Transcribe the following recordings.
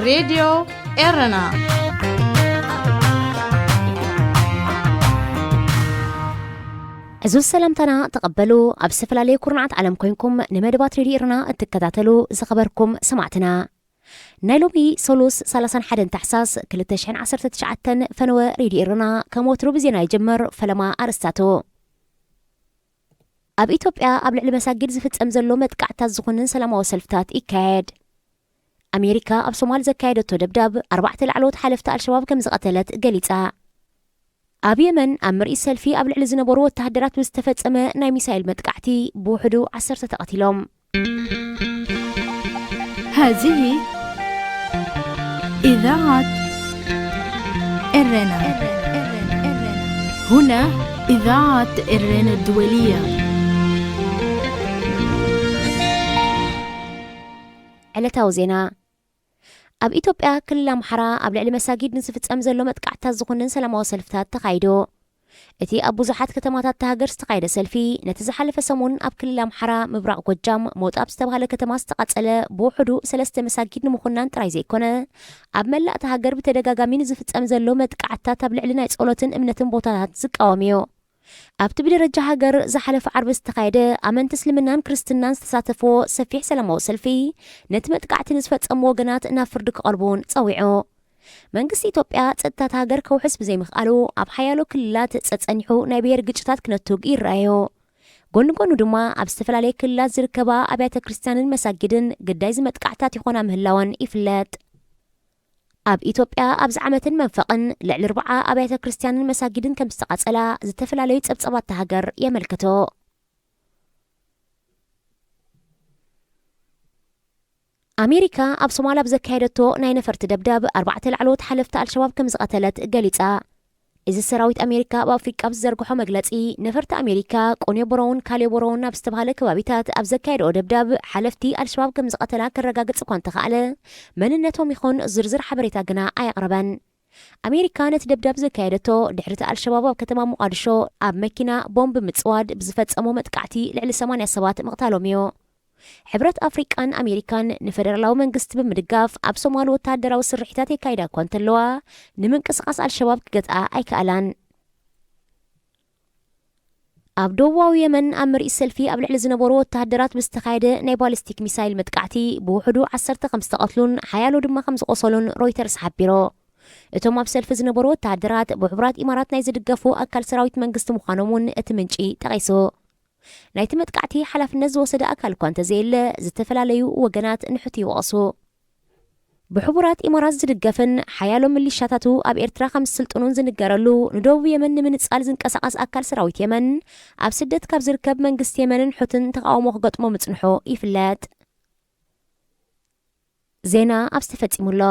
ሬድዮ ኤረና። ዕዙዝ ሰላምታና ተቐበሉ። ኣብ ዝተፈላለየ ኩርናዓት ዓለም ኮይንኩም ንመደባት ሬድዮ ኤረና እትከታተሉ ዝኸበርኩም ሰማዕትና፣ ናይ ሎሚ ሰሉስ ሰላሳን ሓደን ታሕሳስ ክልተ ሽሕን ዓሰርተ ትሽዓተን ፈነወ ሬድዮ ኤረና ከም ወትሩ ብዜና ይጅምር። ፈለማ ኣርእስታቱ። ኣብ ኢትዮጵያ ኣብ ልዕሊ መሳጊድ ዝፍጸም ዘሎ መጥቃዕታት ዝኹንን ሰላማዊ ሰልፍታት ይካየድ። ኣሜሪካ ኣብ ሶማል ዘካየደቶ ደብዳብ ኣርባዕተ ላዕለዎት ሓለፍቲ ኣልሸባብ ከም ዝቐተለት ገሊጻ። ኣብ የመን ኣብ ምርኢት ሰልፊ ኣብ ልዕሊ ዝነበሩ ወተሃደራት ብዝተፈጸመ ናይ ሚሳይል መጥቃዕቲ ብውሕዱ ዓሰርተ ተቐቲሎም። هذه إذاعة إرنا. هنا إذاعة إرنا الدولية. ዕለታዊ ዜና። ኣብ ኢትዮጵያ ክልል ኣምሓራ ኣብ ልዕሊ መሳጊድ ንዝፍጸም ዘሎ መጥቃዕትታት ዝኹንን ሰላማዊ ሰልፍታት ተኻይዶ። እቲ ኣብ ብዙሓት ከተማታት እታ ሃገር ዝተኻየደ ሰልፊ፣ ነቲ ዝሓለፈ ሰሙን ኣብ ክልል ኣምሓራ ምብራቕ ጎጃም ሞጣ ኣብ ዝተባህለ ከተማ ዝተቓጸለ ብውሕዱ ሰለስተ መሳጊድ ንምኹናን ጥራይ ዘይኮነ፣ ኣብ መላእ እታ ሃገር ብተደጋጋሚ ንዝፍጸም ዘሎ መጥቃዕትታት ኣብ ልዕሊ ናይ ጸሎትን እምነትን ቦታታት ዝቃወም እዩ። ኣብቲ ብደረጃ ሃገር ዝሓለፈ ዓርቢ ዝተኻየደ ኣመንቲ እስልምናን ክርስትናን ዝተሳተፍዎ ሰፊሕ ሰላማዊ ሰልፊ፣ ነቲ መጥቃዕቲ ንዝፈጸሙ ወገናት ናብ ፍርዲ ክቐርቡ እውን ጸዊዑ። መንግስቲ ኢትዮጵያ ጸጥታ እታ ሃገር ከውሕስ ብዘይምኽኣሉ፣ ኣብ ሓያሎ ክልላት ጸጸኒሑ ናይ ብሄር ግጭታት ክነቱግ ይረኣዮ። ጎኒ ጎኑ ድማ ኣብ ዝተፈላለየ ክልላት ዝርከባ ኣብያተ ክርስትያንን መሳጊድን ግዳይ ዝመጥቃዕታት ይኾና ምህላወን ይፍለጥ። ኣብ ኢትዮጵያ ኣብዚ ዓመትን መንፈቕን ልዕሊ ኣርብዓ ኣብያተ ክርስትያንን መሳጊድን ከም ዝተቓጸላ ዝተፈላለዩ ጸብጻባት እታ ሃገር የመልክቶ። ኣሜሪካ ኣብ ሶማል ኣብ ዘካየደቶ ናይ ነፈርቲ ደብዳብ ኣርባዕተ ላዕለዎት ሓለፍቲ ኣልሸባብ ከም ዝቐተለት ገሊጻ። እዚ ሰራዊት ኣሜሪካ ኣብ ኣፍሪቃ ኣብ ዝዘርግሖ መግለጺ፣ ነፈርቲ ኣሜሪካ ቆንዮ ቦሮውን ካልዮ ቦሮውን ኣብ ዝተባህለ ከባቢታት ኣብ ዘካየደኦ ደብዳብ ሓለፍቲ ኣልሸባብ ከም ዝቐተላ ከረጋግጽ እኳ እንተኸኣለ፣ መንነቶም ይኹን ዝርዝር ሓበሬታ ግና ኣየቕረበን። ኣሜሪካ ነቲ ደብዳብ ዘካየደቶ ድሕሪ እቲ ኣልሸባብ ኣብ ከተማ ሞቓድሾ ኣብ መኪና ቦምብ ብምጽዋድ ብዝፈጸሞ መጥቃዕቲ ልዕሊ ሰማንያ ሰባት ምቕታሎም እዩ። ሕብረት ኣፍሪቃን ኣሜሪካን ንፈደራላዊ መንግስቲ ብምድጋፍ ኣብ ሶማል ወተሃደራዊ ስርሒታት የካይዳ እኳ እንተለዋ፣ ንምንቅስቓስ ኣልሸባብ ክገትኣ ኣይከኣላን። ኣብ ደቡባዊ የመን ኣብ ምርኢት ሰልፊ ኣብ ልዕሊ ዝነበሩ ወተሃደራት ብዝተኻየደ ናይ ባሊስቲክ ሚሳይል መጥቃዕቲ ብውሕዱ ዓሰርተ ከም ዝተቐትሉን ሓያሎ ድማ ከም ዝቖሰሉን ሮይተርስ ሓቢሮ። እቶም ኣብ ሰልፊ ዝነበሩ ወተሃደራት ብሕቡራት ኢማራት ናይ ዝድገፉ ኣካል ሰራዊት መንግስቲ ምዃኖም እውን እቲ ምንጪ ጠቒሱ። ናይቲ መጥቃዕቲ ሓላፍነት ዝወሰደ ኣካል እኳ እንተዘየለ፣ ዝተፈላለዩ ወገናት ንሕቱ ይወቕሱ። ብሕቡራት ኢማራት ዝድገፍን ሓያሎ ሚሊሻታቱ ኣብ ኤርትራ ከም ዝስልጥኑን ዝንገረሉ ንደቡብ የመን ንምንጻል ዝንቀሳቐስ ኣካል ሰራዊት የመን፣ ኣብ ስደት ካብ ዝርከብ መንግስቲ የመንን ሑትን ተቓውሞ ክገጥሞ ምጽንሑ ይፍለጥ። ዜና ኣብዚ ተፈጺሙ ኣሎ።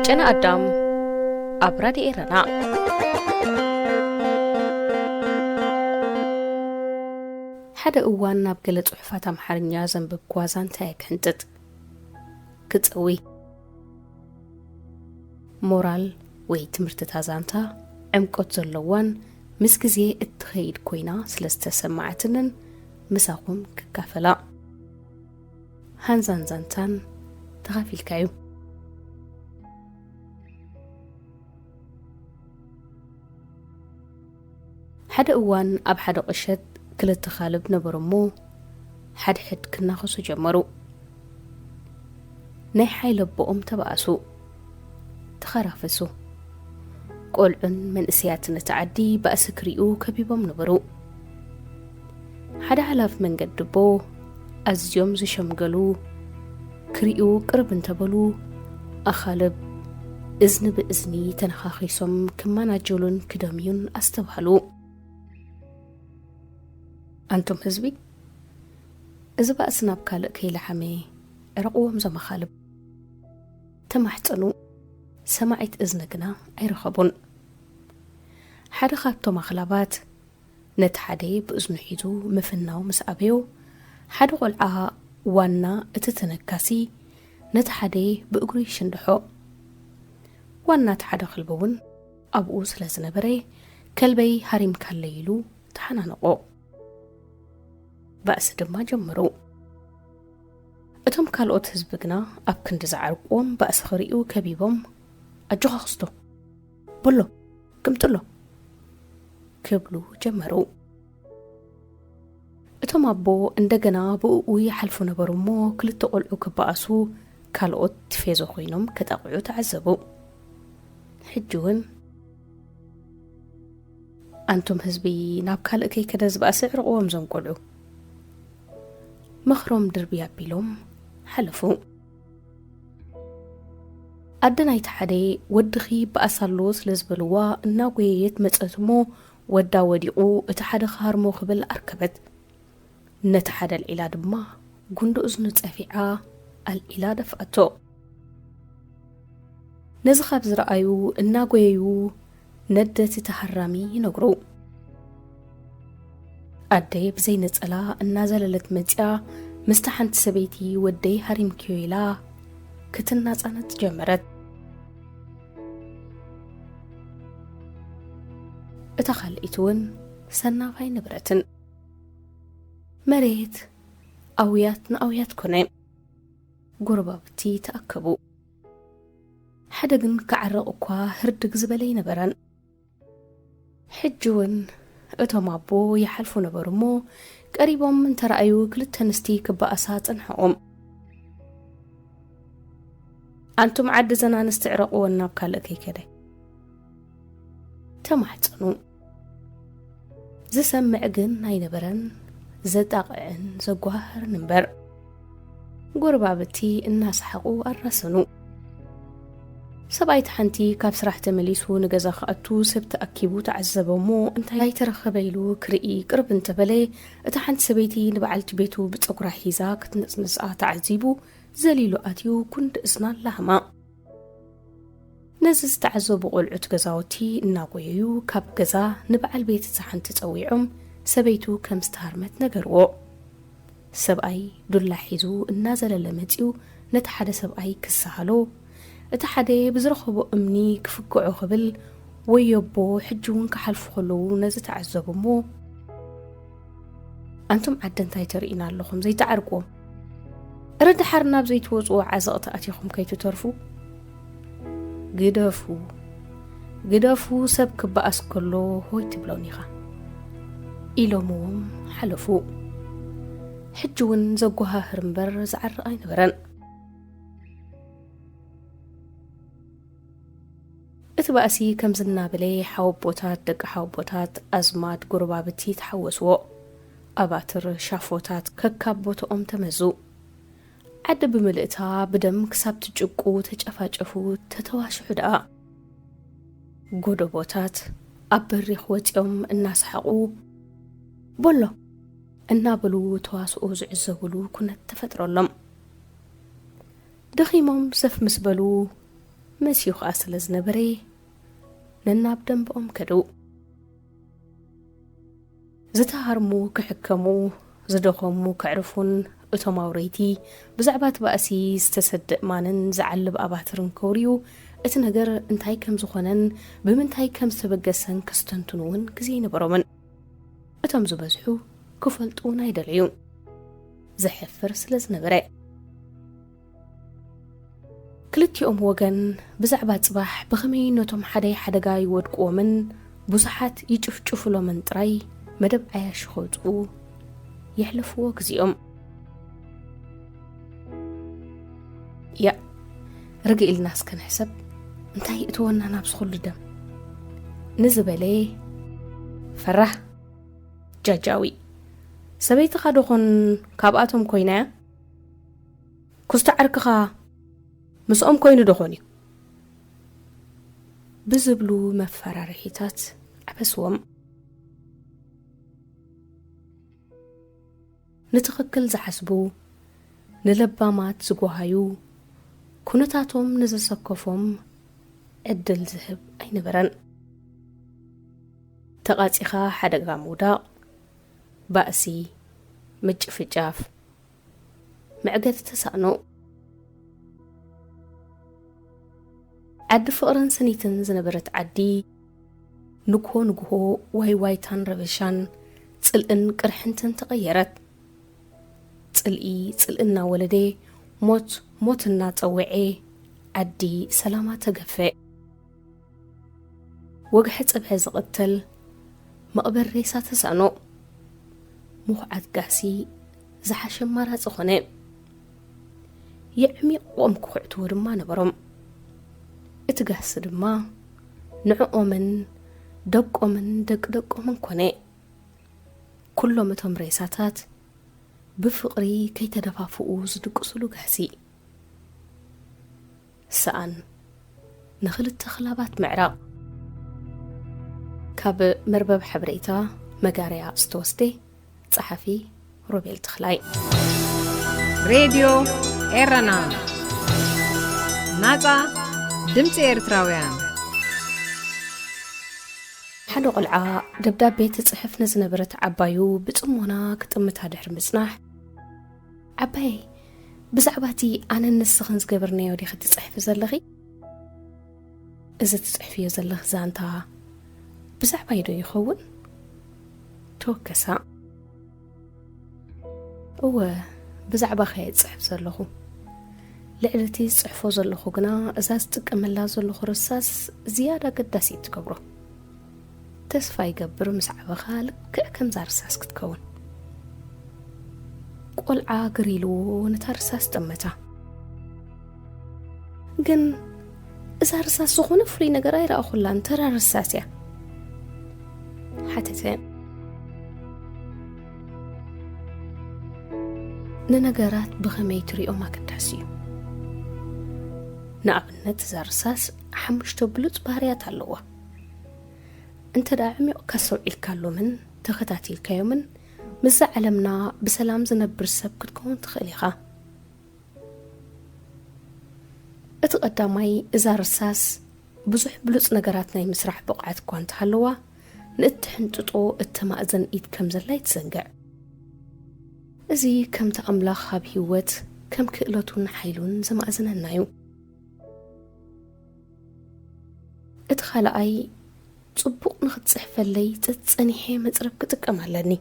ጨና ኣዳም ኣብ ራድዮ ኤረና። ሓደ እዋን ናብ ገለ ጽሑፋት ኣምሓርኛ ዘንበብክዋ ዛንታ እየ ክሕንጥጥ፣ ክጸዊ። ሞራል ወይ ትምህርቲ እታ ዛንታ ዕምቆት ዘለዋን ምስ ግዜ እትኸይድ ኮይና ስለ ዝተሰማዓትንን ምሳኹም ክካፈላ። ሃንዛን ዛንታን ተኻፊልካዩ። ሓደ እዋን ኣብ ሓደ ቁሸት ክልተ ካልብ ነበሩ እሞ፣ ሓድሕድ ክናኸሱ ጀመሩ። ናይ ሓይሊ ኣቦኦም ተባእሱ፣ ተኸራፈሱ። ቆልዑን መንእሰያትን እቲ ዓዲ ባእሲ ክሪኡ ከቢቦም ነበሩ። ሓደ ሓላፍ መንገዲ ኣቦ፣ ኣዝዮም ዝሸምገሉ፣ ክሪኡ ቅርብ እንተበሉ፣ ኣኻልብ እዝኒ ብእዝኒ ተነኻኺሶም ክመናጀሉን ክደምዩን ኣስተብሃሉ። ኣንቱም ህዝቢ፣ እዚ ባእሲ ናብ ካልእ ከይለሓመ ዕረቕዎም እዞም ኣኻልብ። ተማሕጸኑ፣ ሰማዒት እዝኒ ግና ኣይረኸቡን። ሓደ ካብቶም ኣኽላባት ነቲ ሓደ ብእዝኑ ሒዙ ምፍናው ምስ ኣበዮ፣ ሓደ ቆልዓ ዋና እቲ ተነካሲ ነቲ ሓደ ብእግሩ ይሽንድሖ። ዋና እቲ ሓደ ከልቢ እውን ኣብኡ ስለ ዝነበረ፣ ከልበይ ሃሪምካለይ ኢሉ ተሓናነቖ። ባእሲ ድማ ጀመሩ። እቶም ካልኦት ህዝቢ ግና ኣብ ክንዲ ዝዓርቅዎም ባእሲ ክርእዩ ከቢቦም፣ "ኣጆኻ ክስቶ፣ በሎ፣ ግምጥሎ" ክብሉ ጀመሩ። እቶም ኣቦ እንደገና ብእኡ ይሓልፉ ነበሩ እሞ፣ ክልተ ቆልዑ ክበኣሱ፣ ካልኦት ቲፌዞ ኮይኖም ከጣቕዑ ተዓዘቡ። ሕጂ እውን፣ "ኣንቱም ህዝቢ፣ ናብ ካልእ ከይከደ ዝበኣሰ ዕረቕዎም እዞም ቆልዑ" ምኽሮም ድርብይ ኣቢሎም ሓለፉ። ኣደ ናይቲ ሓደ፣ "ወድኺ ይበኣስ ኣሎ" ስለ ዝበልዋ፣ እናጎየየት መጸት እሞ፣ ወዳ ወዲቑ እቲ ሓደ ክሃርሞ ክብል ኣርከበት። ነቲ ሓደ ኣልዒላ ድማ፣ ጉንዲ እዝኑ ጸፊዓ ኣልዒላ ደፍኣቶ። ነዚ ካብ ዝረኣዩ እናጎየዩ ነደቲ ተሃራሚ ይነግሩ። ኣደ ብዘይ ነጸላ እናዘለለት መጺኣ፣ ምስታ ሓንቲ ሰበይቲ፣ "ወደይ ሃሪምክዮ" ኢላ ክትናጻነት ጀመረት። እታ ካልኣይቲ እውን ሰናፍ ኣይነበረትን። መሬት ኣውያት ንኣውያት ኮነ። ጎረባብቲ ተኣከቡ። ሓደ ግን ክዓርቕ እኳ ህርድግ ዝበለ ኣይነበረን። ሕጂ እውን እቶም ኣቦ ይሓልፉ ነበሩ እሞ፣ ቀሪቦም እንተረኣዩ ክልተ ኣንስቲ ክበኣሳ ጸንሐኦም። "ኣንቱም ዓዲ እዘን ኣንስቲ ዕረቕወን ናብ ካልእ ከይከደ" ተማሕጸኑ። ዝሰምዕ ግን ኣይነበረን፣ ዘጣቕዕን ዘጓህርን እምበር። ጎረባብቲ እናሰሓቑ ኣራሰኑ። ሰብኣይቲ ሓንቲ ካብ ስራሕ ተመሊሱ ንገዛ ክኣቱ ሰብ ተኣኪቡ ተዓዘበ እሞ፣ እንታይ ተረኸበ ኢሉ ክርኢ ቅርብ እንተበለ፣ እታ ሓንቲ ሰበይቲ ንበዓልቲ ቤቱ ብጸጉራ ሒዛ ክትነጽንጻ ተዓዚቡ፣ ዘሊሉ ኣትዩ ጉንዲ እዝና ኣላህማ። ነዚ ዝተዓዘቡ ቆልዑት ገዛውቲ እናጎየዩ ካብ ገዛ ንበዓል ቤት እዛ ሓንቲ ጸዊዖም፣ ሰበይቱ ከም ዝተሃርመት ነገርዎ። ሰብኣይ ዱላ ሒዙ እናዘለለ መጺኡ ነቲ ሓደ ሰብኣይ ክሰሃሎ፣ እቲ ሓደ ብዝረኸቦ እምኒ ክፍግዖ ክብል፣ ወዮቦ ሕጂ እውን ክሓልፉ ከለዉ ነዚ ተዓዘቡ እሞ፣ "ኣንቱም ዓዲ እንታይ ተርእዩና ኣለኹም ዘይትዓርቅዎም? እረ ደሓር ናብ ዘይትወጽዎ ዓዘቕቲ ኣቲኹም ከይትተርፉ። ግደፉ፣ ግደፉ፣ ሰብ ክበኣስ ከሎ ሆይ ትብሎን ኢኻ" ኢሎምዎም ሓለፉ። ሕጂ እውን ዘጓሃህር እምበር ዝዓርቕ ኣይነበረን። እቲ ባእሲ ከምዚ እናበለ ሓወቦታት፣ ደቂ ሓወቦታት፣ ኣዝማድ፣ ጎረባብቲ ተሓወስዎ። ኣባትር፣ ሻፎታት ከካብ ቦታኦም ተመዙ። ዓዲ ብምልእታ ብደም ክሳብ ትጭቁ ተጨፋጨፉ፣ ተተዋሽሑ ደኣ። ጎደቦታት ኣብ በሪኽ ወጺኦም እናሰሓቑ፣ "ቦሎ" እናበሉ ተዋስኦ ዝዕዘቡሉ ኩነት ተፈጥረሎም። ደኺሞም ሰፍ ምስ በሉ፣ መሲዩ ኸኣ ስለ ዝነበረ፣ ነናብ ደንበኦም ከዱ። ዝተሃርሙ ክሕከሙ፣ ዝደኸሙ ከዕርፉን፣ እቶም ኣውረይቲ ብዛዕባ እቲ ባእሲ ዝተሰደ እማንን ዝዓልብ ኣባትርን ከውርዩ፣ እቲ ነገር እንታይ ከም ዝኾነን ብምንታይ ከም ዝተበገሰን ከስተንትኑ እውን ግዜ ኣይነበሮምን። እቶም ዝበዝሑ ክፈልጡ እውን ኣይደለዩን። ዘሕፍር ስለ ዝነበረ። ክልቲኦም ወገን ብዛዕባ ጽባሕ ብኸመይ ነቶም ሓደይ ሓደጋ ይወድቅዎምን ብዙሓት ይጭፍጭፉሎምን ጥራይ መደብ ዓያሹ ከውጽኡ የሕልፍዎ ግዜኦም። "ያእ፣ ርግእ ኢልና እስከ ንሕሰብ፣ እንታይ ይእትወና ናብዚ ኩሉ ደም?" ንዝበለ፣ "ፈራህ ጃጃዊ፣ ሰበይትኻ ዶ ኾን ካብኣቶም ኮይና እያ? ኩስቲ ዓርክኻ ምስኦም ኮይኑ ዶ ኾን እዩ?" ብዝብሉ መፈራርሒታት ዓበስዎም። ንትኽክል ዝሓስቡ፣ ንለባማት ዝጓሃዩ፣ ኩነታቶም ንዘሰከፎም ዕድል ዝህብ ኣይነበረን። ተቓጺኻ ሓደጋ ምውዳቕ፣ ባእሲ፣ ምጭፍጫፍ፣ መዕገቲ ተሳእኖ። ዓዲ ፍቕርን ስኒትን ዝነበረት ዓዲ፣ ንግሆ ንግሆ ዋይ ዋይታን ረበሻን፣ ጽልእን ቅርሕንትን ተቐየረት። ጽልኢ ጽልኢ እናወለደ፣ ሞት ሞት እናጸውዔ ዓዲ ሰላማ ተገፍዕ። ወግሐ ጽብሐ ዝቕተል መቕበር ሬሳ ተሳኖ። ምኹዓት ጋህሲ ዝሓሸ ኣማራጺ ኾነ። የዕሚቖም ክኹዕትዎ ድማ ነበሮም። እቲ ጋህሲ ድማ ንዕኦምን ደቆምን ደቂ ደቆምን ኮነ። ኩሎም እቶም ሬሳታት ብፍቕሪ ከይተደፋፍኡ ዝድቅስሉ ጋህሲ። ሰኣን ንኽልተ ክላባት ምዕራቕ። ካብ መርበብ ሓበሬታ መጋርያ ዝተወስደ። ጸሓፊ ሮቤል ተኽላይ። ሬድዮ ኤረና፣ ናጻ ድምጺ ኤርትራውያን። ሓደ ቆልዓ ደብዳቤ ትጽሕፍ ንዝነበረት ዓባዩ ብጽሞና ክጥምታ ድሕሪ ምጽናሕ፣ ዓባየይ፣ ብዛዕባ እቲ ኣነን ንስኽን ዝገበርናዮ ዲኺ ትጽሕፊ ዘለኺ? እዚ ትጽሕፍዮ ዘለኺ ዛንታ ብዛዕባይ ዶ ይኸውን? ተወከሳ። እወ፣ ብዛዕባኻ እየ ዝጽሕፍ ዘለኹ። ልዕሊ እቲ ዝጽሕፎ ዘለኹ ግና፣ እዛ ዝጥቀመላ ዘለኹ ርሳስ ዝያዳ ኣገዳሲት ትገብሮ። ተስፋ ይገብር ምስ ዓበኻ ልክዕ ከምዛ ርሳስ ክትከውን። ቆልዓ ግር ኢልዎ ነታ ርሳስ ጠመታ። ግን እዛ ርሳስ ዝኾነ ፍሉይ ነገር ኣይረኣኹላን፣ ተራ ርሳስ እያ። ሓተተ። ንነገራት ብኸመይ ትሪኦም ኣገዳሲ እዩ። ንኣብነት፣ እዛ ርሳስ ሓሙሽተ ብሉጽ ባህርያት ኣለዋ። እንተ ደኣ ዕሚቑካ ኣስተውዒልካሎምን ተኸታቲልካዮምን፣ ምስዛ ዓለምና ብሰላም ዝነብር ሰብ ክትከውን ትኽእል ኢኻ። እቲ ቀዳማይ፣ እዛ ርሳስ ብዙሕ ብሉጽ ነገራት ናይ ምስራሕ ብቕዓት እኳ እንተሃለዋ፣ ንእትሕንጥጦ እተማእዘን ኢድ ከም ዘላ ኣይትዘንግዕ። እዚ ከምቲ ኣምላኽ ኣብ ህይወት ከም ክእለቱን ሓይሉን ዘማእዘነና እዩ። እቲ ካልኣይ፣ ጽቡቕ ንኽትጽሕፈለይ ጸጸኒሐ መጽረብ ክጥቀም ኣለኒ።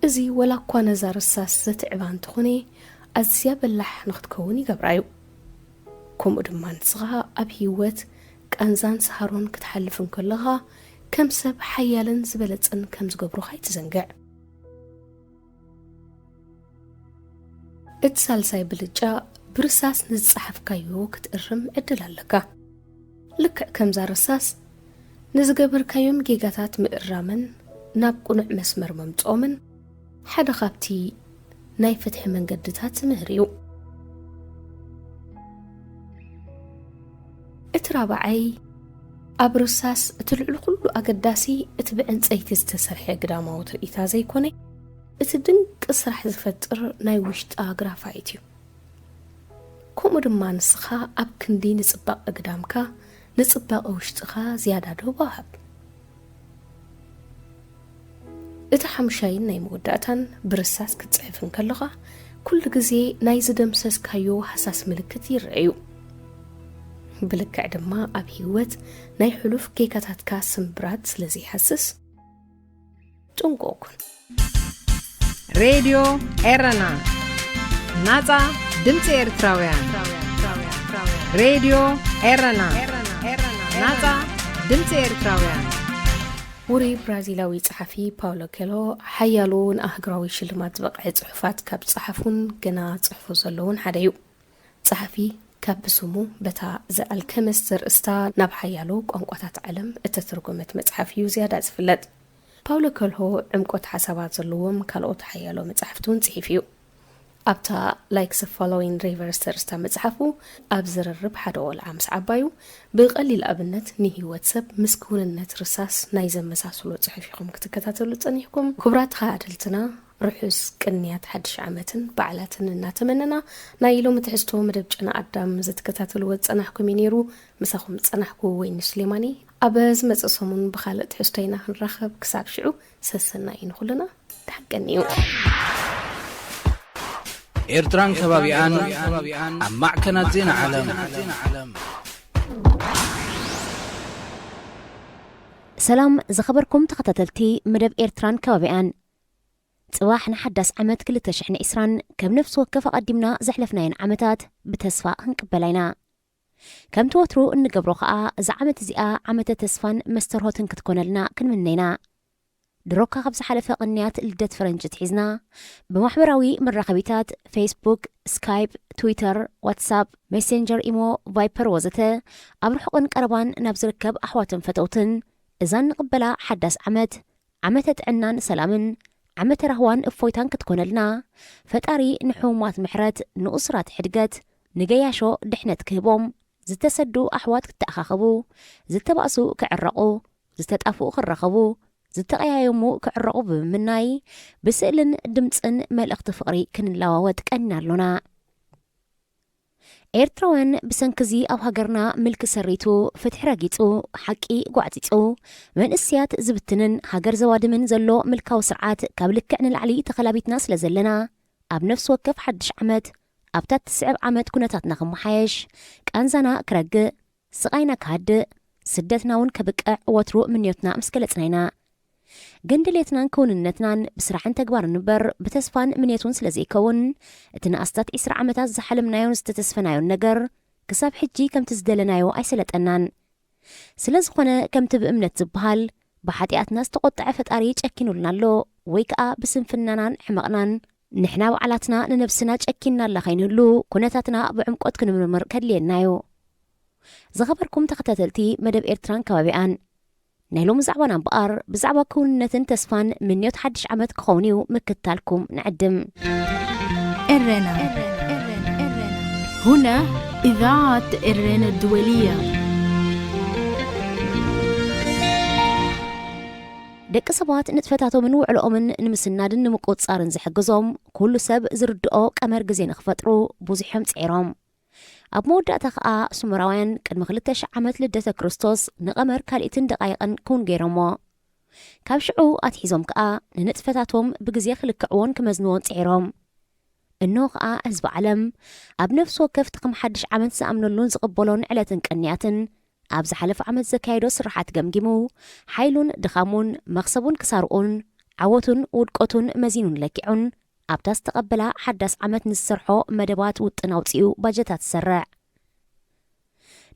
እዚ ወላ እኳ ነዛ ርሳስ ዘትዕባ እንተኾነ፣ ኣዝያ በላሕ ንኽትከውን ይገብራ እዩ። ከምኡ ድማ ንስኻ ኣብ ህይወት ቃንዛን ሰሃሮን ክትሓልፍ እንከለኻ፣ ከም ሰብ ሓያልን ዝበለጸን ከም ዝገብሩኻ ኣይትዘንግዕ። እቲ ሳልሳይ ብልጫ፣ ብርሳስ ንዝጸሓፍካዮ ክትእርም ዕድል ኣለካ። ልክዕ ከምዛ ርሳስ፣ ንዝገበርካዮም ጌጋታት ምእራምን ናብ ቅኑዕ መስመር መምጽኦምን ሓደ ካብቲ ናይ ፍትሒ መንገድታት ዝምህር እዩ። እቲ ራብዓይ፣ ኣብ ርሳስ እቲ ልዕሊ ኩሉ ኣገዳሲ፣ እቲ ብዕንጸይቲ ዝተሰርሐ ግዳማዊ ትርኢታ ዘይኮነ፣ እቲ ድንቂ ስራሕ ዝፈጥር ናይ ውሽጣ ግራፋይት እዩ። ከምኡ ድማ ንስኻ ኣብ ክንዲ ንጽባቐ ግዳምካ፣ ንጽባቐ ውሽጥኻ ዝያዳ ዶብ ወሃብ። እቲ ሓሙሻይን ናይ መወዳእታን፣ ብርሳስ ክትጽሕፍ እንከለኻ፣ ኩሉ ግዜ ናይ ዝደምሰስካዮ ሃሳስ ምልክት ይረኣዩ። ብልክዕ ድማ ኣብ ህይወት ናይ ሕሉፍ ጌጋታትካ ስምብራት ስለ ዘይሃስስ፣ ጥንቁቕ ኩን። ሬድዮ ኤረና፣ ናጻ ድምጺ ኤርትራውያን። ሬድዮ ኤረና፣ ናጻ ድምጺ ኤርትራውያን። ውሩይ ብራዚላዊ ጸሓፊ ፓውሎ ኬሎ፣ ሓያሎ ንኣህጉራዊ ሽልማት ዝበቕዐ ጽሑፋት ካብ ጸሓፉን ገና ጽሑፉ ዘለውን ሓደ እዩ። ጸሓፊ ካብ ብስሙ በታ ዘ ኣልከሚስት ዘርእስታ ናብ ሓያሎ ቋንቋታት ዓለም እተተርጎመት መጽሓፍ እዩ ዝያዳ ዝፍለጥ። ፓውሎ ኮልሆ ዕምቆት ሓሳባት ዘለዎም ካልኦት ሓያሎ መጻሕፍቲ እውን ጽሒፉ እዩ። ኣብታ ላይክስ ፎሎዊን ሪቨርስ ዘርእስታ መጽሓፉ፣ ኣብ ዝርርብ ሓደ ቆልዓ ምስ ዓባዩ፣ ብቐሊል ኣብነት ንህይወት ሰብ ምስ ክውንነት ርሳስ ናይ ዘመሳስሎ ጽሑፍ ኢኹም ክትከታተሉ ጸኒሕኩም። ክቡራት ተኸታተልትና፣ ርሑስ ቅንያት ሓድሽ ዓመትን በዓላትን እናተመነና፣ ናይ ሎሚ ትሕዝቶ መደብ ጨና ኣዳም ዘትከታተልዎ ዝጸናሕኩም እዩ ነይሩ። ምሳኹም ዝጸናሕኩ ወይኒ ሱሌማኒ። ኣብ ዝመጽእ ሰሙን ብኻልእ ትሕዝቶ ኢና ክንራኸብ። ክሳብ ሽዑ፣ ሰሰናዩ ንኹልና። ደሓን ቀንዩ። ኤርትራን ከባቢኣን ኣብ ማዕከናት ዜና ዓለም። ሰላም ዝኸበርኩም ተኸታተልቲ መደብ ኤርትራን ከባቢኣን። ጽባሕ ንሓዳስ ዓመት ክልተ ሽሕን ዕስራን ከም ነፍሲ ወከፍ ኣቐዲምና ዘሕለፍናየን ዓመታት ብተስፋ ክንቅበላ ኢና። ከምቲ ወትሩ እንገብሮ ኸኣ፣ እዛ ዓመት እዚኣ ዓመተ ተስፋን መስተርሆትን ክትኮነልና ክንምነ ኢና። ድሮካ ካብ ዝሓለፈ ቅንያት ልደት ፈረንጂ ኣትሒዝና፣ ብማሕበራዊ መራኸቢታት ፌስቡክ፣ ስካይፕ፣ ትዊተር፣ ዋትሳፕ፣ ሜሴንጀር፣ ኢሞ፣ ቫይፐር ወዘተ፣ ኣብ ርሑቕን ቀረባን ናብ ዝርከብ ኣሕዋትን ፈተውትን እዛ እንቕበላ ሓዳስ ዓመት፣ ዓመተ ጥዕናን ሰላምን፣ ዓመተ ራህዋን እፎይታን ክትኮነልና፣ ፈጣሪ ንሕሙማት ምሕረት፣ ንእሱራት ሕድገት፣ ንገያሾ ድሕነት ክህቦም፣ ዝተሰዱ ኣሕዋት ክተኣኻኸቡ፣ ዝተባእሱ ክዕረቑ፣ ዝተጣፍኡ ክራኸቡ፣ ዝተቐያየሙ ክዕረቑ ብምምናይ፣ ብስእልን ድምጽን መልእኽቲ ፍቕሪ ክንለዋወጥ ቀኒና ኣሎና። ኤርትራውያን ብሰንኪ እዚ ኣብ ሃገርና ምልኪ ሰሪቱ፣ ፍትሒ ረጊጹ፣ ሓቂ ጓዕጺጹ፣ መንእሰያት ዝብትንን ሃገር ዘዋድምን ዘሎ ምልካዊ ስርዓት ካብ ልክዕ ንላዕሊ ተኸላቢትና ስለ ዘለና፣ ኣብ ነፍሲ ወከፍ ሓድሽ ዓመት ኣብታ እትስዕብ ዓመት ኩነታትና ክመሓየሽ፣ ቃንዛና ክረግእ፣ ስቓይና ክሃድእ፣ ስደትና እውን ከብቅዕ ወትሩ ምንዮትና ምስ ገለጽና ኢና። ግን ድሌትናን ክውንነትናን ብስራሕን ተግባርን እምበር ብተስፋን ምንየት እውን ስለ ዘይከውን፣ እቲ ንኣስታት ዕስራ ዓመታት ዝሓለምናዮን ዝተተስፈናዮን ነገር ክሳብ ሕጂ ከምቲ ዝደለናዮ ኣይሰለጠናን። ስለ ዝኾነ ከምቲ ብእምነት ዝበሃል፣ ብሓጢኣትና ዝተቖጥዐ ፈጣሪ ጨኪኑልና ኣሎ ወይ ከኣ ብስንፍናናን ሕመቕናን ንሕና ባዕላትና ንነብስና ጨኪንናላ ከይንህሉ ኩነታትና ብዕምቆት ክንምርምር ከድልየናዮ። ዝኸበርኩም ተኸታተልቲ መደብ ኤርትራን ከባቢኣን፣ ናይ ሎሚ ዛዕባና እምበኣር ብዛዕባ ክውንነትን ተስፋን ምንዮት ሓድሽ ዓመት ክኸውን እዩ ምክታልኩም ንዕድም። ኤረና هنا إذاعة إرينا الدولية. ደቂ ሰባት ንጥፈታቶምን ውዕሎኦምን ንምስናድን ንምቁጽጻርን ዝሕግዞም ኩሉ ሰብ ዝርድኦ ቀመር ግዜ ንኽፈጥሩ ብዙሕ እዮም ጽዒሮም። ኣብ መወዳእታ ኸኣ ሱመራውያን ቅድሚ ክልተ ሽሕ ዓመት ልደተ ክርስቶስ ንቐመር ካልኢትን ደቓይቕን ክውን ገይሮሞ። ካብ ሽዑ ኣትሒዞም ከኣ ንንጥፈታቶም ብግዜ ክልክዕዎን ክመዝንዎን ጽዒሮም። እንሆ ኸኣ ህዝቢ ዓለም ኣብ ነፍሲ ወከፍ እቲ ከም ሓድሽ ዓመት ዝኣምነሉን ዝቕበሎን ዕለትን ቅንያትን ኣብ ዝሓለፈ ዓመት ዘካየዶ ስርሓት ገምጊሙ፣ ሓይሉን ድኻሙን፣ መኽሰቡን ክሳርኡን፣ ዓወቱን ውድቀቱን መዚኑን ለኪዑን፣ ኣብታ ዝተቐበላ ሓዳስ ዓመት ንዝሰርሖ መደባት ውጥን ኣውጺኡ ባጀታት ዝሰርዕ።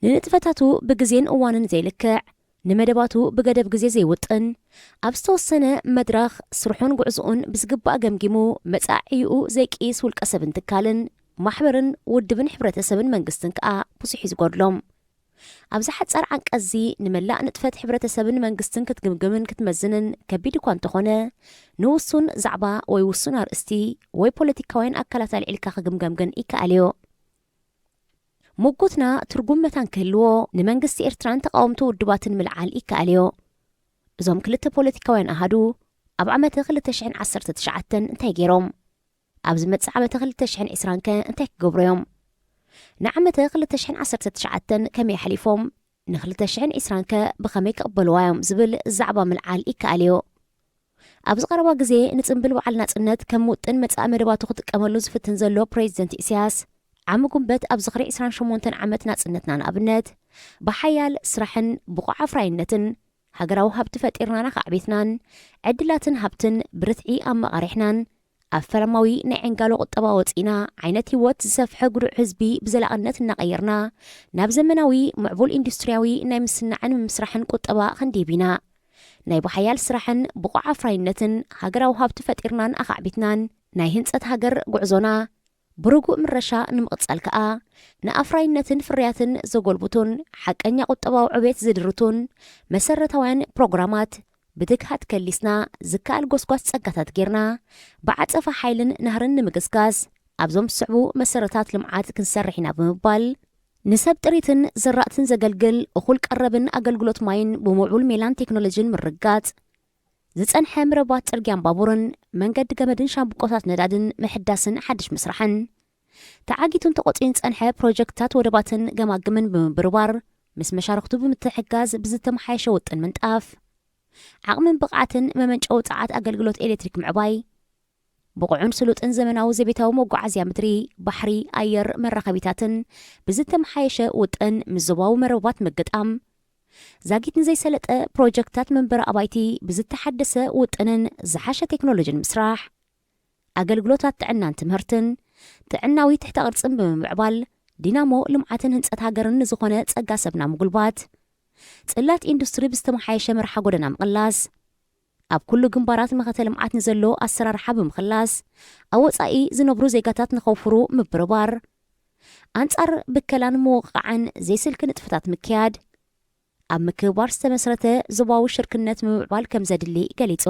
ንንጥፈታቱ ብግዜን እዋንን ዘይልክዕ፣ ንመደባቱ ብገደብ ግዜ ዘይውጥን፣ ኣብ ዝተወሰነ መድረኽ ስርሑን ጉዕዝኡን ብዝግባእ ገምጊሙ መጻኢኡ ዘይቅይስ ውልቀ ሰብን ትካልን፣ ማሕበርን ውድብን ሕብረተሰብን መንግስትን ከኣ ብዙሕ እዩ ዝጎድሎም። ኣብዚ ሓጻር ዓንቀጽዚ ንመላእ ንጥፈት ሕብረተሰብን መንግስትን ክትግምግምን ክትመዝንን ከቢድ እኳ እንተኾነ፣ ንውሱን ዛዕባ ወይ ውሱን ኣርእስቲ ወይ ፖለቲካውያን ኣካላት ኣልዒልካ ክግምገም ግን ይከኣል እዩ። ምጉትና ትርጉም መታን ክህልዎ፣ ንመንግስቲ ኤርትራን ተቓወምቲ ውድባትን ምልዓል ይከኣል እዩ። እዞም ክልተ ፖለቲካውያን ኣሃዱ ኣብ ዓመተ ክልተ ሽሕን ዓሰርተ ትሽዓተን እንታይ ገይሮም? ኣብ ዝመጽእ ዓመተ ክልተ ሽሕን ዕስራን ከ እንታይ ክገብሩ እዮም? ንዓመተ ክልተ ሽሕን ዓሰርተ ትሽዓተን ከመይ ኣሕሊፎም? ንክልተ ሽሕን ዕስራን ከ ብኸመይ ክቕበልዋ እዮም ዝብል ዛዕባ ምልዓል ይከኣል እዩ። ኣብዚ ቀረባ ግዜ ንጽምብል በዓል ናጽነት ከም ውጥን መጻኢ መደባቱ ክጥቀመሉ ዝፍትን ዘሎ ፕሬዚደንት ኢሳያስ፣ ዓሚ ጉንበት ኣብ ዝኽሪ ዕስራን ሸሞንተን ዓመት ናጽነትና ንኣብነት፣ ብሓያል ስራሕን ብቑዕ ኣፍራይነትን፣ ሃገራዊ ሃብቲ ፈጢርናን ኣኻዕቢትናን፣ ዕድላትን ሃብትን ብርትዒ ኣመቓሪሕናን፣ ኣብ ፈለማዊ ናይ ዕንጋሎ ቁጠባ ወጺእና፣ ዓይነት ህይወት ዝሰፍሐ ግዱዕ ህዝቢ ብዘላቕነት እናቐየርና፣ ናብ ዘመናዊ ምዕቡል ኢንዱስትርያዊ ናይ ምስናዕን ምምስራሕን ቁጠባ ክንድይብ ኢና። ናይ ብሓያል ስራሕን ብቑዕ ኣፍራይነትን ሃገራዊ ሃብቲ ፈጢርናን ኣኻዕቢትናን፣ ናይ ህንጸት ሃገር ጉዕዞና ብርጉእ ምረሻ ንምቕጻል ከኣ፣ ንኣፍራይነትን ፍርያትን ዘጎልብቱን ሓቀኛ ቁጠባዊ ዕቤት ዝድርቱን መሰረታውያን ፕሮግራማት ብትግሃት ከሊስና፣ ዝከኣል ጎስጓስ ጸጋታት ጌርና፣ ብዓጸፋ ሓይልን ናህርን ንምግስጋስ፣ ኣብዞም ዝስዕቡ መሰረታት ልምዓት ክንሰርሕ ኢና ብምባል፣ ንሰብ ጥሪትን ዘራእትን ዘገልግል እኹል ቀረብን ኣገልግሎት ማይን ብምዕቡል ሜላን ቴክኖሎጂን ምርግጋጽ፣ ዝጸንሐ መረባት ጽርግያን ባቡርን መንገዲ ገመድን ሻምብቆታት ነዳድን ምሕዳስን ሓድሽ ምስራሕን፣ ተዓጊቱን ተቖጽዩን ዝጸንሐ ፕሮጀክትታት ወደባትን ገማግምን ብምብርባር፣ ምስ መሻርኽቱ ብምትሕግጋዝ ብዝተመሓየሸ ውጥን ምንጣፍ፣ ዓቕምን ብቕዓትን መመንጨዊ ጸዓት ኣገልግሎት ኤሌክትሪክ ምዕባይ፣ ብቑዕን ስሉጥን ዘመናዊ ዘቤታዊ መጓዓዝያ ምድሪ፣ ባሕሪ፣ ኣየር፣ መራኸቢታትን ብዝተመሓየሸ ውጥን ምስ ዞባዊ መርበባት ምግጣም፣ ዛጊት ንዘይሰለጠ ፕሮጀክትታት መንበሪ ኣባይቲ ብዝተሓደሰ ውጥንን ዝሓሸ ቴክኖሎጂን ምስራሕ፣ ኣገልግሎታት ጥዕናን ትምህርትን፣ ጥዕናዊ ትሕተ ቅርጽን ብምምዕባል፣ ዲናሞ ልምዓትን ህንጸት ሃገርን ንዝኾነ ጸጋ ሰብና ምጉልባት፣ ጽላት ኢንዱስትሪ ብዝተመሓየሸ መርሓ ጎደና ምቕላስ፣ ኣብ ኩሉ ግንባራት መኸተ ልምዓት ንዘሎ ኣሰራርሓ ብምኽላስ፣ ኣብ ወጻኢ ዝነብሩ ዜጋታት ንኸውፍሩ ምብርባር፣ ኣንጻር ብከላን ምውቕቓዕን ዘይስልኪ ንጥፈታት ምክያድ፣ ኣብ ምክብባር ዝተመስረተ ዞባዊ ሽርክነት ምምዕባል ከም ዘድሊ ገሊጹ።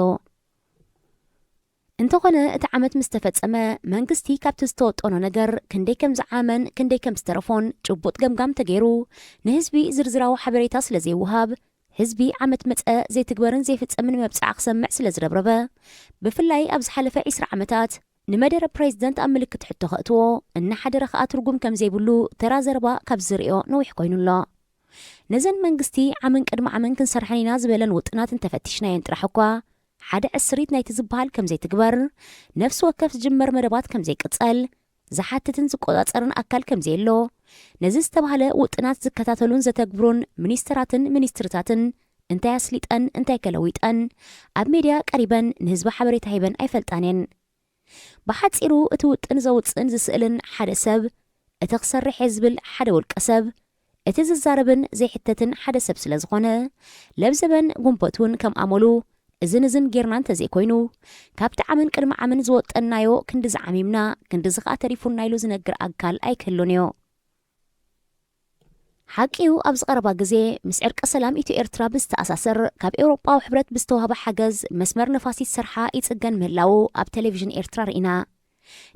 እንተኾነ፣ እቲ ዓመት ምስ ተፈጸመ፣ መንግስቲ ካብቲ ዝተወጠኖ ነገር ክንደይ ከም ዝዓመን ክንደይ ከም ዝተረፎን ጭቡጥ ገምጋም ተገይሩ ንህዝቢ ዝርዝራዊ ሓበሬታ ስለ ዘይወሃብ፣ ህዝቢ ዓመት መጸ ዘይትግበርን ዘይፍጸምን መብጽዓ ክሰምዕ ስለ ዝረብረበ፣ ብፍላይ ኣብ ዝሓለፈ ዒስራ ዓመታት ንመደረ ፕሬዝደንት ኣብ ምልክት ሕቶ ከእትዎ እናሓደረ ከኣ ትርጉም ከም ዘይብሉ ተራ ዘረባ ካብ ዝርእዮ ነዊሕ ኮይኑ ኣሎ። ነዘን መንግስቲ ዓምን ቅድሚ ዓምን ክንሰርሐን ኢና ዝበለን ውጥናት እንተፈቲሽናየን ጥራሕ እኳ፣ ሓደ ዕስሪት ናይቲ ዝበሃል ከም ዘይትግበር፣ ነፍሲ ወከፍ ዝጅመር መደባት ከም ዘይቅጸል፣ ዝሓትትን ዝቆጻጸርን ኣካል ከም ዘየሎ፣ ነዚ ዝተባህለ ውጥናት ዝከታተሉን ዘተግብሩን ሚኒስተራትን ሚኒስትርታትን እንታይ ኣስሊጠን እንታይ ከለዊጠን ኣብ ሜድያ ቀሪበን ንህዝቢ ሓበሬታ ሂበን ኣይፈልጣን እየን። ብሓጺሩ እቲ ውጥን ዘውጽእን ዝስእልን ሓደ ሰብ፣ እቲ ክሰርሕ እየ ዝብል ሓደ ውልቀ ሰብ፣ እቲ ዝዛረብን ዘይሕተትን ሓደ ሰብ ስለ ዝኾነ፣ ለብዘበን ጉንበት እውን ከም ኣመሉ እዝን እዝን ጌርና እንተዘይኮይኑ፣ ካብቲ ዓመን ቅድሚ ዓመን ዝወጠንናዮ ክንድዚ ዓሚምና፣ ክንድዚ ኸኣ ተሪፉና ኢሉ ዝነግር ኣካል ኣይክህሉን እዩ። ሓቂዩ ኣብዚ ቀረባ ግዜ ምስ ዕርቀ ሰላም ኢትዮ ኤርትራ ብዝተኣሳሰር ካብ ኤውሮጳዊ ሕብረት ብዝተዋህበ ሓገዝ መስመር ነፋሲት ሰርሓ ይጽገን ምህላዉ ኣብ ቴሌቪዥን ኤርትራ ርኢና።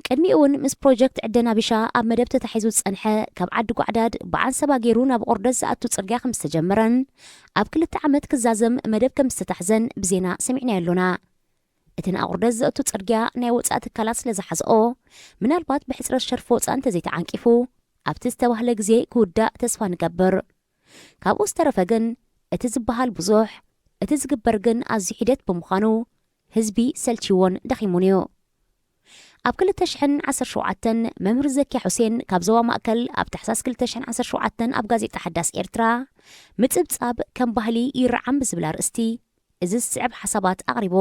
ቅድሚኡ እውን ምስ ፕሮጀክት ዕደና ቢሻ ኣብ መደብ ተታሒዙ ዝጸንሐ ካብ ዓዲ ጓዕዳድ ብዓንሰባ ገይሩ ናብ ኦርደት ዝኣቱ ጽርግያ ከም ዝተጀመረን ኣብ ክልተ ዓመት ክዛዘም መደብ ከም ዝተታሕዘን ብዜና ሰሚዕናዮ ኣሎና። እቲ ንኣቑርደት ዘእቱ ጽርግያ ናይ ወጻኢ ትካላት ስለ ዝሓዝኦ፣ ምናልባት ብሕጽረት ሸርፊ ወጻኢ እንተዘይተዓንቂፉ፣ ኣብቲ ዝተባህለ ግዜ ክውዳእ ተስፋ ንገብር። ካብኡ ዝተረፈ ግን፣ እቲ ዝበሃል ብዙሕ፣ እቲ ዝግበር ግን ኣዝዩ ሒደት ብምዃኑ፣ ህዝቢ ሰልችዎን ደኺሙን እዩ። ኣብ ክልተ ሽሕን ዓሰርተ ሸውዓተን መምህር ዘኪያ ሑሴን ካብ ዞባ ማእከል ኣብ ታሕሳስ ክልተ ሽሕን ዓሰርተ ሸውዓተን ኣብ ጋዜጣ ሓዳስ ኤርትራ ምጽብጻብ ከም ባህሊ ይረዓም ብዝብል ኣርእስቲ እዚ ዝስዕብ ሓሳባት ኣቕሪቡ።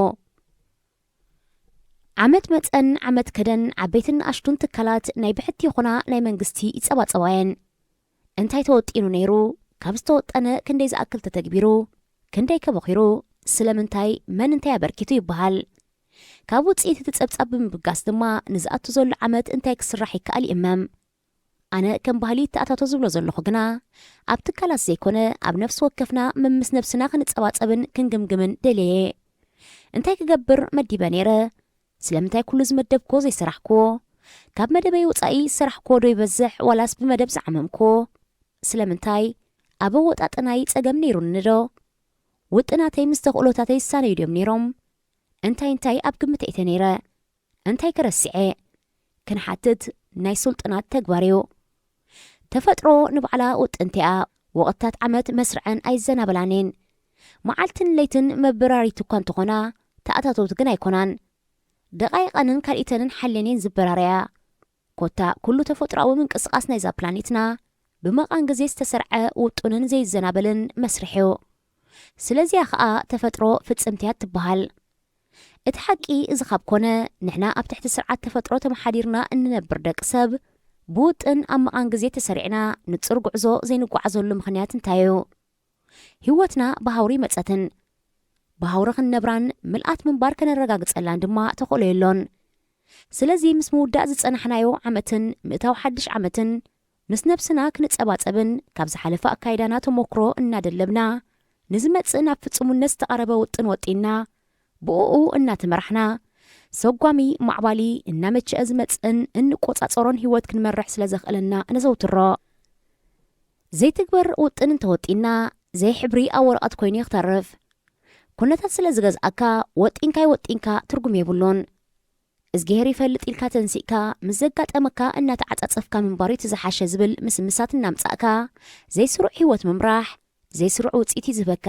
ዓመት መጸን ዓመት ከደን ዓበይትን ንኣሽቱን ትካላት ናይ ብሕቲ ይኹና ናይ መንግስቲ ይጸባጸባ እየን። እንታይ ተወጢኑ ነይሩ? ካብ ዝተወጠነ ክንደይ ዝኣክል ተተግቢሩ? ክንደይ ከ በኺሩ? ስለምንታይ? መን እንታይ ኣበርኪቱ ይበሃል። ካብ ውጽኢት እቲ ጸብጻብ ብምብጋስ ድማ ንዝኣቱ ዘሎ ዓመት እንታይ ክስራሕ ይከኣል ይእመም። ኣነ ከም ባህሊ ይተኣታቶ ዝብሎ ዘለኹ ግና፣ ኣብ ትካላት ዘይኮነ ኣብ ነፍሲ ወከፍና መምስ ነብስና ክንጸባጸብን ክንግምግምን ደልየ እየ። እንታይ ክገብር መዲበ ነይረ? ስለምንታይ ኩሉ ዝመደብክዎ ዘይሰራሕክዎ? ካብ መደበይ ወጻኢ ዝሰራሕክዎ ዶ ይበዝሕ ዋላስ ብመደብ ዝዓመምክዎ? ስለምንታይ? ኣብ ኣወጣጥናይ ጸገም ነይሩኒ ዶ? ውጥናተይ ምስ ተኽእሎታተይ ዝሳነዩ ድዮም ነይሮም? እንታይ እንታይ ኣብ ግምት ኣእተ ነይረ? እንታይ ከ ረሲዐ? ክንሓትት ናይ ስልጡናት ተግባር እዩ። ተፈጥሮ ንባዕላ ውጥንቲ እያ። ወቕትታት ዓመት መስርዐን ኣይዘናበላን እየን። መዓልትን ለይትን መበራሪት እኳ እንተኾና፣ ተኣታተውቲ ግን ኣይኮናን። ደቓይቐንን ካልኢተንን ሓልየን እየን ዝበራረያ። ኮታ ኩሉ ተፈጥሮኣዊ ምንቅስቓስ ናይዛ ፕላኔትና ብመቓን ግዜ ዝተሰርዐ ውጡንን ዘይዘናበልን መስርሕ እዩ። ስለዚያ ኸኣ ተፈጥሮ ፍጽምቲ እያ ትበሃል። እቲ ሓቂ እዚ ካብ ኮነ፣ ንሕና ኣብ ትሕቲ ስርዓት ተፈጥሮ ተመሓዲርና እንነብር ደቂ ሰብ፣ ብውጥን ኣብ መቓን ግዜ ተሰሪዕና ንጹር ጉዕዞ ዘይንጓዓዘሉ ምኽንያት እንታይ እዩ? ህይወትና ብሃውሪ መጸትን፣ ብሃውሪ ክንነብራን ምልኣት ምንባር ከነረጋግጸላን ድማ ተኽእሎ የሎን። ስለዚ ምስ ምውዳእ ዝጸናሕናዮ ዓመትን ምእታው ሓድሽ ዓመትን፣ ምስ ነብስና ክንጸባጸብን ካብ ዝሓለፈ ኣካይዳና ተሞክሮ እናደለብና፣ ንዝመጽእ ናብ ፍጹምነት ዝተቓረበ ውጥን ወጢንና፣ ብእኡ እናተመራሕና፣ ሰጓሚ ማዕባሊ እናመቸአ ዝመጽእን እንቆጻጸሮን ህይወት ክንመርሕ ስለ ዘኽእለና ነዘውትሮ። ዘይትግበር ውጥን እንተወጢንና፣ ዘይሕብሪ ኣብ ወረቐት ኮይኑ እዩ ክተርፍ። ኩነታት ስለ ዝገዝኣካ፣ ወጢንካ ኣይወጢንካ ትርጉም የብሉን። እዝግሄር ይፈልጥ ኢልካ ተንሲእካ፣ ምስ ዘጋጠመካ እናተዓጻጸፍካ ምንባር እዩ እቲ ዝሓሸ ዝብል ምስምሳት እናምጻእካ፣ ዘይስሩዕ ህይወት ምምራሕ፣ ዘይስሩዕ ውጽኢት እዩ ዝህበካ።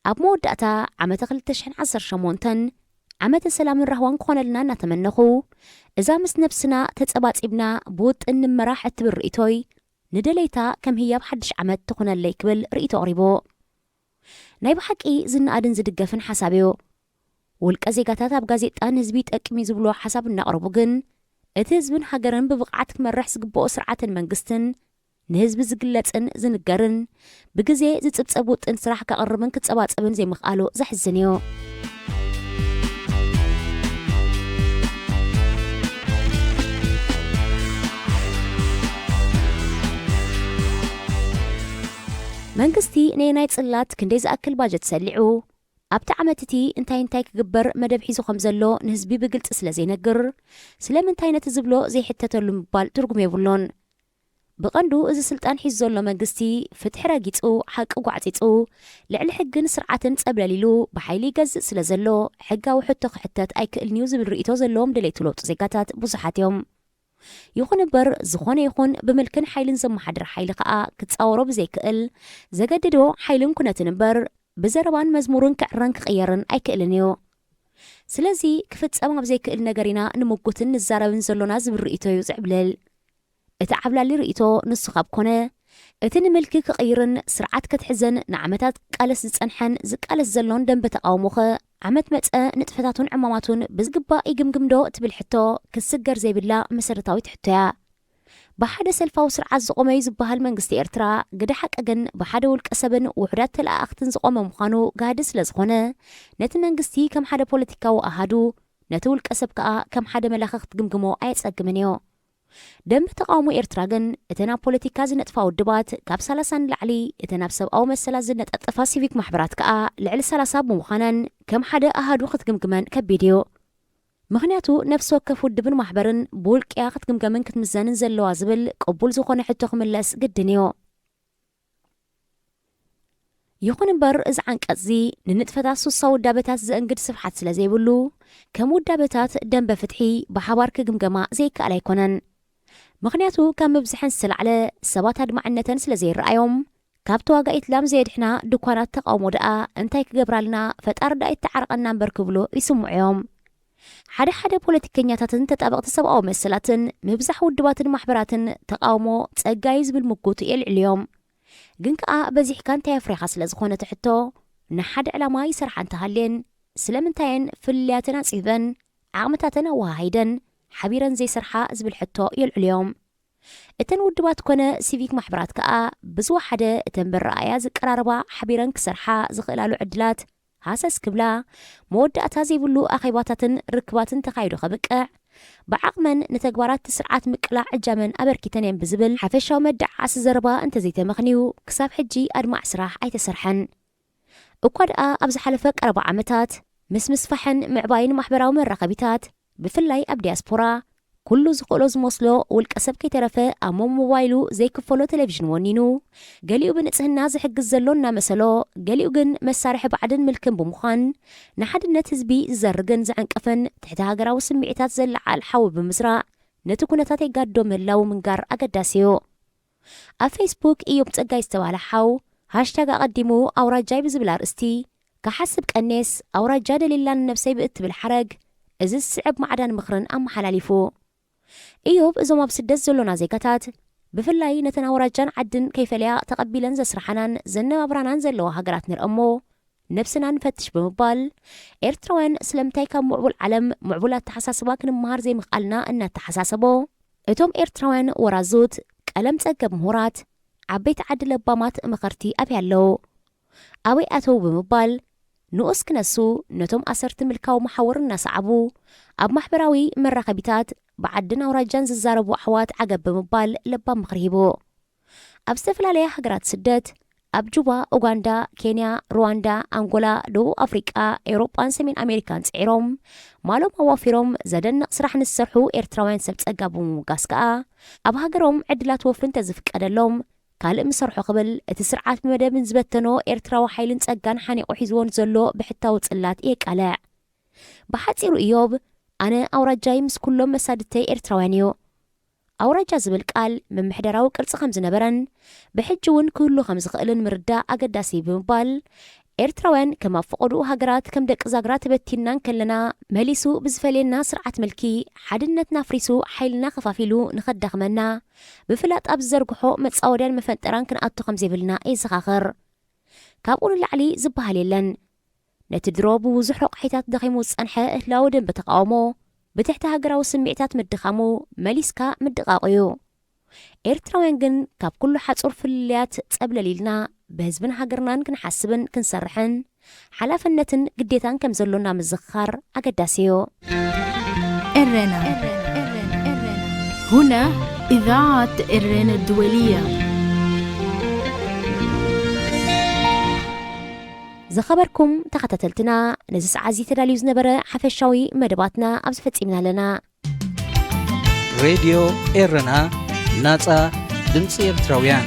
ኣብ መወዳእታ ዓመተ ክልተ ሽሕን ዓሰርተ ሸሞንተን ዓመተ ሰላምን ራህዋን ክኾነልና እናተመነኹ፣ እዛ ምስ ነብስና ተጸባጺብና ብውጥን ንመራሕ እትብል ርእይቶይ፣ ንደለይታ ከም ህያብ ሓድሽ ዓመት ትኹነለይ ክብል ርእይቶ ኣቕሪቡ። ናይ ብሓቂ ዝነኣድን ዝድገፍን ሓሳብ እዩ። ውልቀ ዜጋታት ኣብ ጋዜጣ ንህዝቢ ይጠቅም እዩ ዝብሎ ሓሳብ እናቕረቡ ግን፣ እቲ ህዝብን ሃገርን ብብቕዓት ክመርሕ ዝግብኦ ስርዓትን መንግስትን ንህዝቢ ዝግለጽን ዝንገርን፣ ብግዜ ዝጽብጸብ ውጥን ስራሕ ከቕርብን ክጸባጸብን ዘይምኽኣሉ ዘሕዝን እዩ። መንግስቲ ነየናይ ጽላት ክንደይ ዝኣክል ባጀት ሰሊዑ፣ ኣብቲ ዓመት እቲ እንታይ እንታይ ክግበር መደብ ሒዙ ከም ዘሎ ንህዝቢ ብግልጺ ስለ ዘይነግር፣ ስለምንታይ ነቲ ዝብሎ ዘይሕተተሉ ምባል ትርጉም የብሉን። ብቐንዱ እዚ ስልጣን ሒዙ ዘሎ መንግስቲ ፍትሒ ረጊጹ፣ ሓቂ ጓዕጺጹ፣ ልዕሊ ሕግን ስርዓትን ጸብለል ኢሉ ብሓይሊ ይገዝእ ስለ ዘሎ፣ ሕጋዊ ሕቶ ክሕተት ኣይክእልን እዩ ዝብል ርእይቶ ዘለዎም ደለይቲ ለውጢ ዜጋታት ብዙሓት እዮም። ይኹን እምበር፣ ዝኾነ ይኹን ብምልክን ሓይልን ዘመሓድር ሓይሊ ከኣ ክጻወሮ ብዘይክእል፣ ዘገድዶ ሓይልን ኩነትን እምበር፣ ብዘረባን መዝሙርን ክዕረን ክቕየርን ኣይክእልን እዩ። ስለዚ፣ ክፍጸም ኣብ ዘይክእል ነገር ኢና ንምጉትን ንዛረብን ዘሎና ዝብል ርእይቶ እዩ ዝዕብልል። እቲ ዓብላሊ ርእይቶ ንሱ ካብ ኮነ፣ እቲ ንምልኪ ክቕይርን ስርዓት ክትሕዘን ንዓመታት ክቃለስ ዝጸንሐን ዝቃለስ ዘሎን ደንበ ተቓውሞኸ፣ ዓመት መጸ ንጥፈታቱን ዕማማቱን ብዝግባእ ይግምግምዶ ትብል ሕቶ ክትስገር ዘይብላ መሰረታዊት ሕቶ እያ። ብሓደ ሰልፋዊ ስርዓት ዝቖመ እዩ ዝበሃል መንግስቲ ኤርትራ፣ ግደ ሓቂ ግን ብሓደ ውልቀ ሰብን ውሑዳት ተለኣኣኽትን ዝቖመ ምዃኑ ጋህዲ ስለ ዝኾነ፣ ነቲ መንግስቲ ከም ሓደ ፖለቲካዊ ኣሃዱ፣ ነቲ ውልቀ ሰብ ከኣ ከም ሓደ መላኺ ክትግምግሞ ኣየጸግምን እዩ። ደንበ ተቓውሞ ኤርትራ ግን፣ እተን ኣብ ፖለቲካ ዝነጥፋ ውድባት ካብ ሰላሳ ንላዕሊ፣ እተን ኣብ ሰብኣዊ መሰላት ዝነጣጠፋ ሲቪክ ማሕበራት ከኣ ልዕሊ ሰላሳ ብምዃነን፣ ከም ሓደ ኣሃዱ ክትግምግመን ከቢድ እዩ። ምኽንያቱ፣ ነፍሲ ወከፍ ውድብን ማሕበርን ብውልቅያ ክትግምገምን ክትምዘንን ዘለዋ ዝብል ቅቡል ዝኾነ ሕቶ ክምለስ ግድን እዩ። ይኹን እምበር፣ እዚ ዓንቀጽዚ ንንጥፈታት ሱሳ ውዳበታት ዘእንግድ ስፍሓት ስለ ዘይብሉ፣ ከም ውዳበታት ደንበ ፍትሒ ብሓባር ክግምገማ ዘይከኣል ኣይኮነን። ምኽንያቱ፣ ካብ ምብዝሐን ዝተላዕለ ሰባት ኣድማዕነተን ስለ ዘይረኣዮም፣ ካብ ተዋጋኢት ላም ዘየድሕና ድኳናት ተቓውሞ ደኣ እንታይ ክገብራልና፣ ፈጣሪ ደኣ ይተዓረቐና እምበር ክብሉ ይስምዑ እዮም። ሓደ ሓደ ፖለቲከኛታትን ተጣበቕቲ ሰብኣዊ መሰላትን ምብዛሕ ውድባትን ማሕበራትን ተቓውሞ ጸጋ እዩ ዝብል ምጉት የልዕሉ እዮም። ግን ከኣ በዚሕካ እንታይ ኣፍሪኻ ስለ ዝኾነት ሕቶ፣ ንሓደ ዕላማ ይሰርሓ እንተሃልየን፣ ስለምንታየን ፍልልያተን ኣጽቢበን፣ ዓቕምታተን ኣወሃሂደን፣ ሓቢረን ዘይሰርሓ ዝብል ሕቶ የልዕሉ እዮም። እተን ውድባት ኮነ ሲቪክ ማሕበራት ከኣ ብዝወሓደ እተን ብረኣያ ዝቀራረባ ሓቢረን ክሰርሓ ዝኽእላሉ ዕድላት ሃሰስ ክብላ፣ መወዳእታ ዘይብሉ ኣኼባታትን ርክባትን ተኻይዱ ከብቅዕ፣ ብዓቕመን ንተግባራት እቲ ስርዓት ምቅላዕ እጃመን ኣበርኪተን እየን ብዝብል ሓፈሻዊ መዳዓዓሲ ዘረባ እንተዘይተመኽንዩ፣ ክሳብ ሕጂ ኣድማዕ ስራሕ ኣይተሰርሐን። እኳ ደኣ ኣብ ዝሓለፈ ቀረባ ዓመታት፣ ምስ ምስፋሕን ምዕባይን ማሕበራዊ መራኸቢታት፣ ብፍላይ ኣብ ዲያስፖራ፣ ኩሉ ዝኽእሎ ዝመስሎ ውልቀ ሰብ ከይተረፈ ኣብ ሞባይሉ ዘይክፈሎ ቴሌቪዥን ወኒኑ፣ ገሊኡ ብንጽህና ዝሕግዝ ዘሎ እናመሰሎ፣ ገሊኡ ግን መሳርሒ ባዕድን ምልክን ብምዃን፣ ንሓድነት ህዝቢ ዝዘርግን ዝዕንቅፍን ትሕቲ ሃገራዊ ስምዒታት ዘለዓል ሓዊ ብምዝራእ፣ ነቲ ኩነታት የጋድዶ ምህላዉ ምንጋር ኣገዳሲ እዩ። ኣብ ፌስቡክ ኢዮብ ጸጋይ ዝተባህለ ሓው፣ ሃሽታግ ኣቐዲሙ ኣውራጃይ ብዝብል ኣርእስቲ፣ "ክሓስብ ቀኔስ፣ ኣውራጃ ደሊላ ንነብሰይ" ብእትብል ሓረግ፣ እዚ ዝስዕብ ማዕዳን ምኽርን ኣመሓላሊፉ። ኢዮብ፣ እዞም ኣብ ስደት ዘሎና ዜጋታት፣ ብፍላይ ነተን ኣውራጃን ዓድን ከይፈለያ ተቐቢለን ዘስርሓናን ዘነባብራናን ዘለዋ ሃገራት ንርአ እሞ፣ ነብስና ንፈትሽ ብምባል፣ ኤርትራውያን ስለምንታይ ካብ ምዕቡል ዓለም ምዕቡል ኣተሓሳስባ ክንመሃር ዘይምኽኣልና እናተሓሳሰቦ፣ እቶም ኤርትራውያን ወራዙት፣ ቀለም ጸገብ ምሁራት፣ ዓበይቲ ዓዲ ለባማት መኸርቲ ኣበይ ኣለዉ? ኣበይ ኣተዉ? ብምባል፣ ንኡስ ክነሱ ነቶም ኣሰርቲ ምልካዊ መሓውር እናሰዓቡ፣ ኣብ ማሕበራዊ መራኸቢታት ብዓድን ኣውራጃን ዝዛረቡ ኣሕዋት ዓገብ ብምባል ለባም ምኽሪ ሂቡ። ኣብ ዝተፈላለያ ሃገራት ስደት፣ ኣብ ጁባ፣ ኡጋንዳ፣ ኬንያ፣ ሩዋንዳ፣ ኣንጎላ፣ ደቡብ ኣፍሪቃ፣ ኤውሮጳን ሰሜን ኣሜሪካን ጽዒሮም፣ ማሎም ኣዋፊሮም ዘደንቕ ስራሕ ንዝሰርሑ ኤርትራውያን ሰብ ጸጋ ብምምጋስ ከኣ፣ ኣብ ሃገሮም ዕድላት ወፍሪ እንተዝፍቀደሎም፣ ካልእ ምሰርሖ ክብል፣ እቲ ስርዓት ብመደብን ዝበተኖ ኤርትራዊ ሓይልን ጸጋን ሓኒቑ ሒዝዎ ንዘሎ ብሕታዊ ጽላት የቃልዕ። ብሓጺሩ ኢዮብ፣ ኣነ ኣውራጃይ ምስ ኩሎም መሳድተይ ኤርትራውያን እዩ። ኣውራጃ ዝብል ቃል ምምሕዳራዊ ቅርጺ ከም ዝነበረን ብሕጂ እውን ክህሉ ከም ዝኽእልን ምርዳእ ኣገዳሲ ብምባል፣ ኤርትራውያን ከም ኣብ ፈቐድኡ ሃገራት ከም ደቂ ዛግራ ተበቲንና እንከለና፣ መሊሱ ብዝፈልየና ስርዓት ምልኪ ሓድነትና ኣፍሪሱ ሓይልና ከፋፊሉ ንኸዳኽመና፣ ብፍላጥ ኣብ ዝዘርግሖ መጻወድያን መፈንጠራን ክንኣቱ ከም ዘይብልና የዘኻኽር። ካብኡ ንላዕሊ ዝበሃል የለን። ነቲ ድሮ ብብዙሕ ረቑሒታት ደኺሙ ዝጸንሐ ህላወ ደንበ ተቓውሞ፣ ብትሕቲ ሃገራዊ ስምዒታት ምድኻሙ መሊስካ ምድቓቑ እዩ። ኤርትራውያን ግን ካብ ኩሉ ሓጹር ፍልልያት ጸብለል ኢልና ብህዝብን ሃገርናን ክንሓስብን ክንሰርሕን ሓላፍነትን ግዴታን ከም ዘሎና ምዝኽኻር ኣገዳሲ እዩ። إرنا هنا إذاعة إرنا الدولية. ዝኸበርኩም ተኸታተልትና፣ ነዚ ሰዓት እዚ ተዳልዩ ዝነበረ ሓፈሻዊ መደባትና ኣብዚ ፈጺምና ኣለና። ሬድዮ ኤረና፣ ናጻ ድምፂ ኤርትራውያን።